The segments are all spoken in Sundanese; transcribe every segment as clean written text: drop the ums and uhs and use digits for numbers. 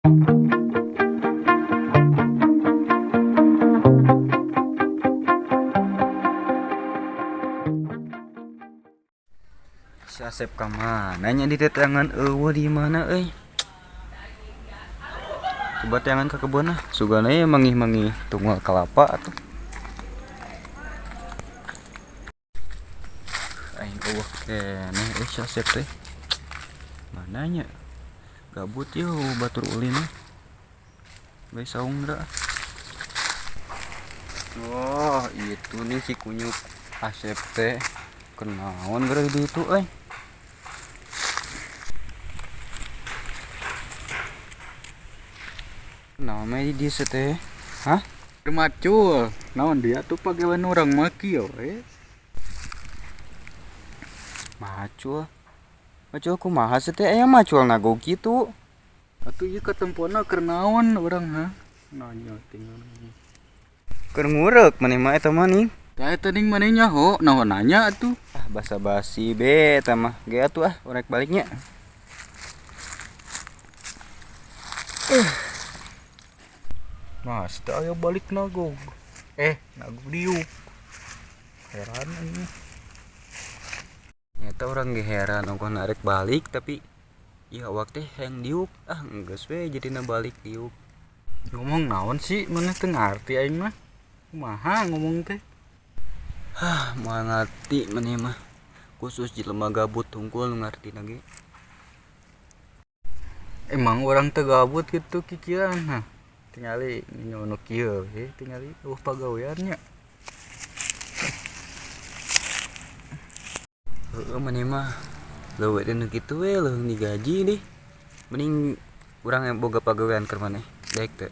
Si Asep ka mana nya di teteangan, euweuh di mana euy. Coba teangan ka kebun ah, sugana ye mangih-mangih tunggal kelapa atuh. Aing euweuh keneh euy si Asep teh. Mana nya? Gabut yeuh batur ulin mah. Bae saung da. Wah, itu nih si kunyuk Asep teh. Kenaon geura di ditu euy. Naon mah di dieu teh? Hah? Macul, naon dia tuh pagawean urang mah kieu we. Macul. Macul kumaha sih teh, aya macul nagog kitu? Atuh ieu katempona keur naon urang, ha? Nanya tinggal. Keur ngureuk maneh mah eta mah nih. Tah eta ning maneh nyaho, naon nanya atuh. Ah, basa-basi be eta mah. Ge atuh ah, urang baliknya. Nah, teu aya balik nagog. Eh, nagog diuk. Heran aing. Nyata urang ge heran ongkoh narek balik, tapi ieu awak teh hayang diuk. Ah, geus we jadina balik diuk. Ngomong naon sih maneh, teu ngarti aing mah. Kumaha ngomong teh? Hah, moal ngarti maneh mah. Khusus jelema gabut tungkul nu ngartina ge. Emang urang teu gabut kitu kikieuan, hah? Tingali nyono kieu we, tingali euweuh pagawean nya. Heeh, maneh mah leuweung teh nu kitu we, leuweung digaji deh. Mending urang yang boga pagawean keur maneh, daek teu?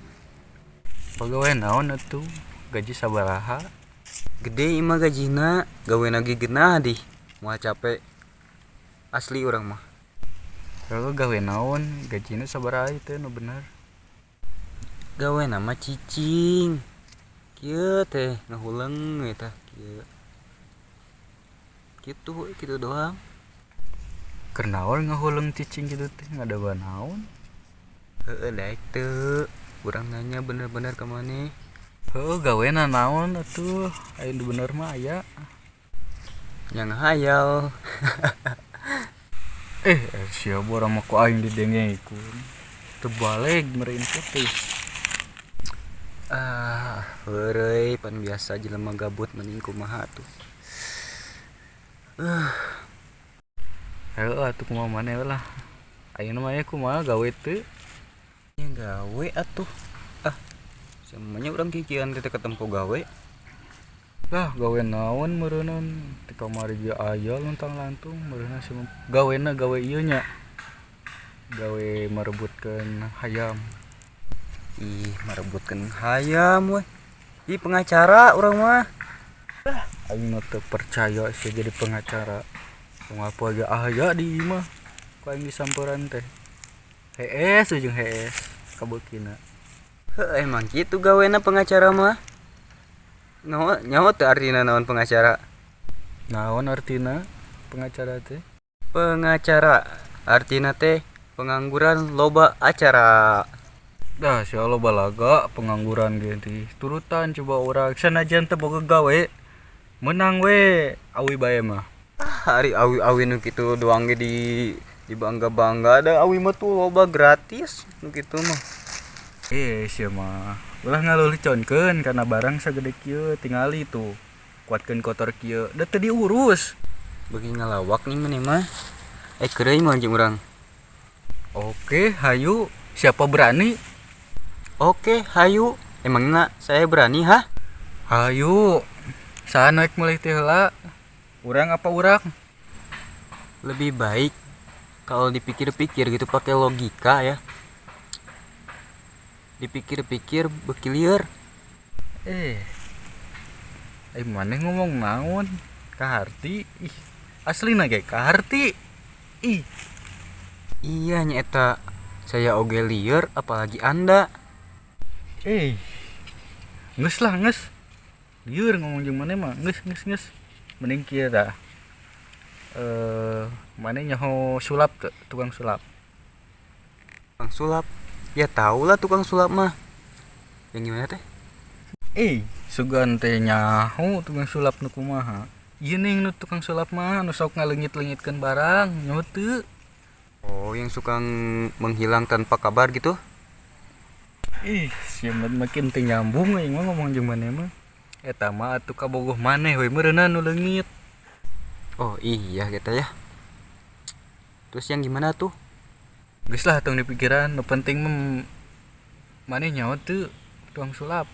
Pagawean naon atuh? Gaji sabaraha? Gede ieu mah gajina, gawena ge geunah dih. Moal capek. Asli urang mah. Heuh, gawe naon? Gajina sabaraha ieu teh nu bener? Gawena mah cicing. Kieu teh ngahuleng we tah kieu. Kitu, kitu doang. Keur naon ngahuleng cicing kitu teh, ngadagoan naon? Heeh, daek teu? Urang nanya bener-bener ka maneh. Heuh, gawena naon atuh? Aya nu bener mah aya. Nya ngahayal. Eh, sia urang mah ku aing didengekeun. Teu baleg meureun teh. Ah, heureuy pan biasa jelema gabut mending kumaha atuh. Heuh atuh kumaha maneh lah. Ayeuna mah aya kumaha, gawe teu? Nya gawe atuh. Ah, semuanya urang kikieuan teh ketempo gawe. Lah, gawe naon meureunan ti kamari ge aya luntang-lantung meureunna sia gawena gawe ieu nya. Gawe merebutkeun hayam. Ih, merebutkeun hayam we. Ih, pengacara urang mah. Lah, aing mah teu percaya sia jadi pengacara. Unggal poe ge aya di imah. Ku aing disamperan teh. Hees ujung hees kabeukina. Heuh, emang kitu gawena pengacara mah. Nyaho, nyaho teu artina naon pengacara? Naon artina pengacara teh? Pengacara artina teh pengangguran loba acara. Dah sia loba laga pengangguran ge teh. Turutan coba urang sanajan teu boga gawe meunang we awi bae mah. Ah, ari awi-awi nu kitu doang ge di dibangga-bangga, da awi mah tuh loba gratis nu kitu mah. Eh, sia mah ulah ngaluluconkeun kana barang sagede kieu, tingali tuh. Kuatkeun kotor kieu, da teu diurus. Beuki ngalawak nih maneh mah. Eh, keureuy moal jeung urang. Oke, hayu. Siapa berani? Oke, hayu. Emangna saya berani, hah? Hayu. Saha nu rek meulih teh heula? Urang apa urang? Lebih baik kalau dipikir-pikir gitu pakai logika ya. Dipikir-pikir beuki lieur. Eh. Eh, maneh ngomong naon? Kaharti? Ih, aslina ge kaharti. Ih. Iya nya eta. Saya oge lieur apalagi Anda. Eh. Geus lah, geus. Lieur ngomong jeung maneh mah. Geus, geus, geus. Mending kieu tah. Maneh nyaho sulap teu? Tukang sulap. Tukang sulap. Ya tau lah tukang sulap mah. Yang gimana teh? Sugan teh nyaho tukang sulap nu kumaha. Ieu nih nu tukang sulap mah nu sok ngaleungit-leungitkeun barang, nyaho teu? Oh, yang suka menghilang tanpa kabar gitu? Ih, sia makin teu nyambung aing mah ngomong jeung maneh mah. Eta mah atuh kabogoh maneh we meureunna nu leungit. Oh iya gitu ya. Terus yang gimana tuh? Geus lah tong dipikiran, nu penting mah maneh nyaho teu tukang sulap.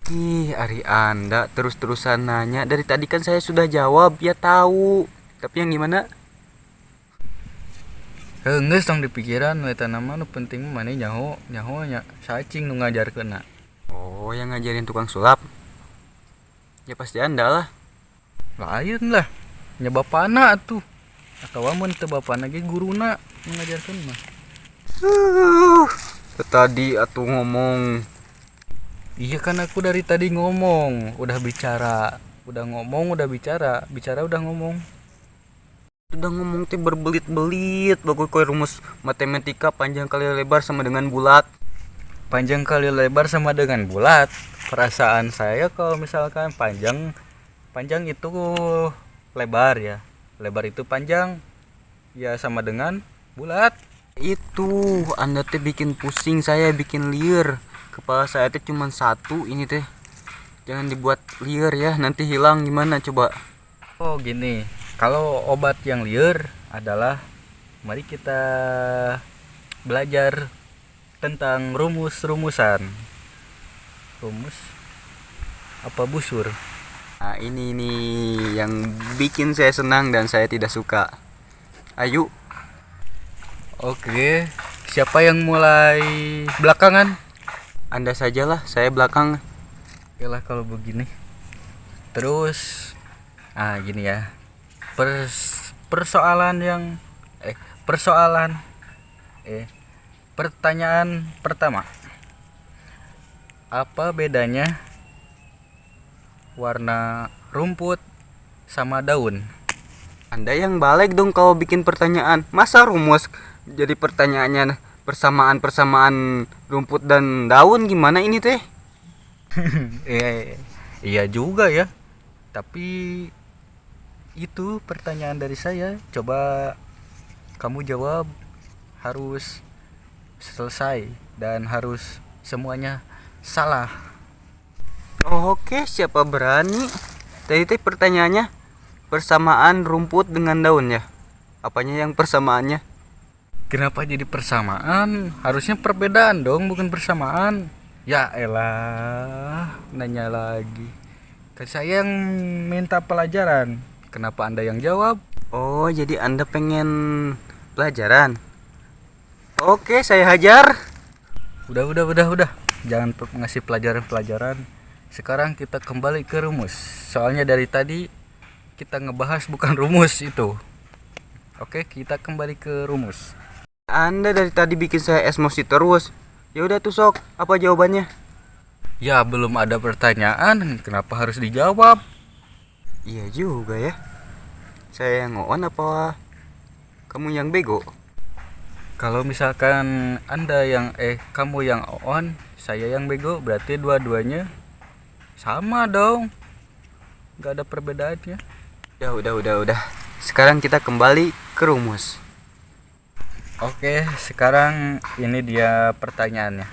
Ih, ari Anda terus-terusan nanya. Dari tadi kan saya sudah jawab, ya tahu. Tapi yang gimana? Heuh, geus tong dipikiran eta nama nu penting mah maneh nyaho, nyaho nya cacing nu ngajarkeunna. Oh, yang ngajarin tukang sulap. Ya pasti Anda lah. Lain lah. Nya bapana atuh. Atawa mun teu bapana ge guruna nu ngajarkeun mah. Tadi atuh ngomong. Iya kan aku dari tadi ngomong, udah bicara, udah ngomong, udah bicara, bicara udah ngomong. Udah ngomong teh berbelit-belit, bagus koy rumus matematika panjang kali lebar sama dengan bulat. Panjang kali lebar sama dengan bulat. Perasaan saya kalau misalkan panjang, panjang itu lebar ya. Lebar itu panjang ya sama dengan bulat. Itu Anda teh bikin pusing saya, bikin liar. Kepala saya teh cuma satu ini teh. Jangan dibuat liar ya, nanti hilang gimana coba. Oh gini, kalau obat yang liar adalah mari kita belajar tentang rumus-rumusan. Rumus apa busur? Nah, ini nih yang bikin saya senang dan saya tidak suka. Ayo. Oke, siapa yang mulai belakangan? Anda sajalah, saya belakang. Oke lah kalau begini. Terus, gini ya. Persoalan yang persoalan pertanyaan pertama. Apa bedanya warna rumput sama daun? Anda yang balik dong kalau bikin pertanyaan. Masa rumus jadi pertanyaannya persamaan-persamaan rumput dan daun, gimana ini teh? Iya juga ya. Tapi itu pertanyaan dari saya. Coba kamu jawab, harus selesai dan harus semuanya salah. Oh, oke, siapa berani? Tadi teh pertanyaannya persamaan rumput dengan daun ya. Apanya yang persamaannya? Kenapa jadi persamaan? Harusnya perbedaan dong, bukan persamaan. Ya elah, nanya lagi. Kan saya yang minta pelajaran. Kenapa Anda yang jawab? Oh, jadi Anda pengen pelajaran. Oke, saya hajar. Udah. Jangan ngasih pelajaran-pelajaran. Sekarang kita kembali ke rumus. Soalnya dari tadi kita ngebahas bukan rumus itu. Oke, kita kembali ke rumus. Anda dari tadi bikin saya emosi terus. Ya udah tuh sok, apa jawabannya? Ya belum ada pertanyaan, kenapa harus dijawab? Iya juga ya. Saya yang on apa kamu yang bego? Kalau misalkan Anda yang kamu yang on, saya yang bego, berarti dua-duanya sama dong. Nggak ada perbedaannya. Udah. Sekarang kita kembali ke rumus. Oke, sekarang ini dia pertanyaannya.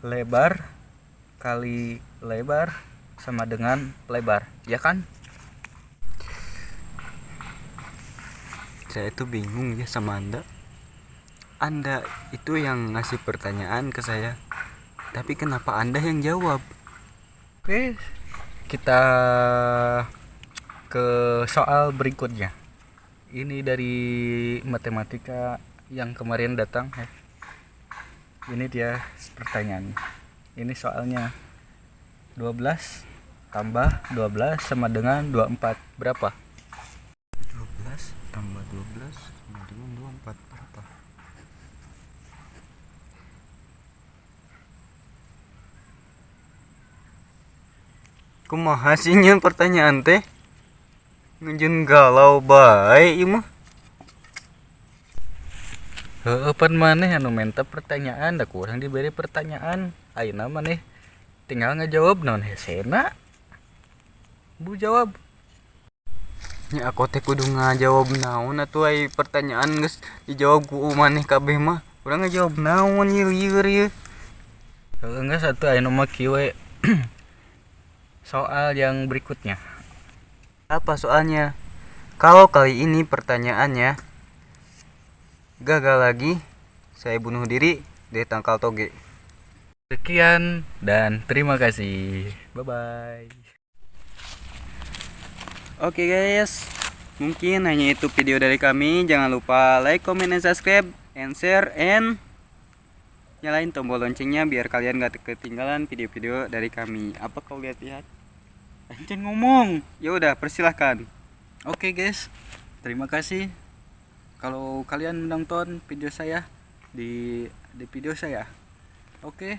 Lebar kali lebar sama dengan lebar, ya kan? Saya itu bingung ya sama Anda. Anda itu yang ngasih pertanyaan ke saya, tapi kenapa Anda yang jawab? Oke, kita ke soal berikutnya. Ini dari matematika yang kemarin datang ya. Ini dia pertanyaannya. Ini soalnya 12 tambah 12 sama dengan 24. Berapa? 12 tambah 12 sama dengan 24. Berapa? Kumaha sih nyeun pertanyaan teh? Ngejeun galau bae ieu mah. Heeh, pan maneh anu menta pertanyaan, da kurang diberi pertanyaan. Ayeuna maneh tinggal ngajawab, naon hesena? Bu jawab. Nya aku teh kudu ngajawab naon atuh, ai pertanyaan geus dijawab ku maneh kabeh mah. Urang ngajawab naon ieu, lieur ieu. Heeh, geus atuh, ayeuna mah kieu we. Soal yang berikutnya. Apa soalnya? Kalau kali ini pertanyaannya gagal lagi, saya bunuh diri di tangkal toge. Sekian dan terima kasih. Bye bye. Oke guys, mungkin hanya itu video dari kami. Jangan lupa like, comment, and subscribe, and share, and nyalain tombol loncengnya biar kalian gak ketinggalan video-video dari kami. Apa kau lihat-lihat? Anjing ngomong. Ya udah, persilahkan. Oke guys, terima kasih kalau kalian menonton video saya di video saya. Oke,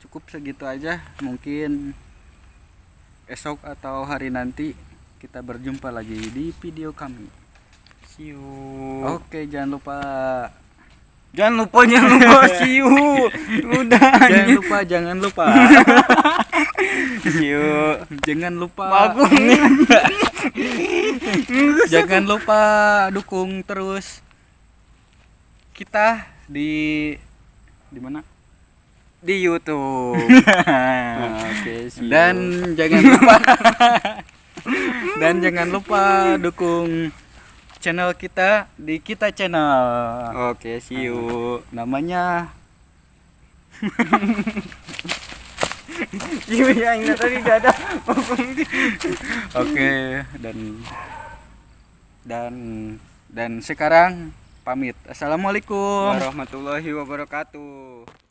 cukup segitu aja. Mungkin esok atau hari nanti kita berjumpa lagi di video kami. See you. Oke, jangan lupa. Jangan lupa, jangan lupa. See you. Udah. Jangan lupa, jangan lupa. See you. Jangan lupa. Bagus. Jangan lupa dukung terus kita di mana? Di YouTube. Oke, see you. Dan jangan lupa dukung channel kita di kita channel. Oke, see you. Namanya Iya, yang tadi gak ada. Oke, dan sekarang pamit. Assalamualaikum warahmatullahi wabarakatuh.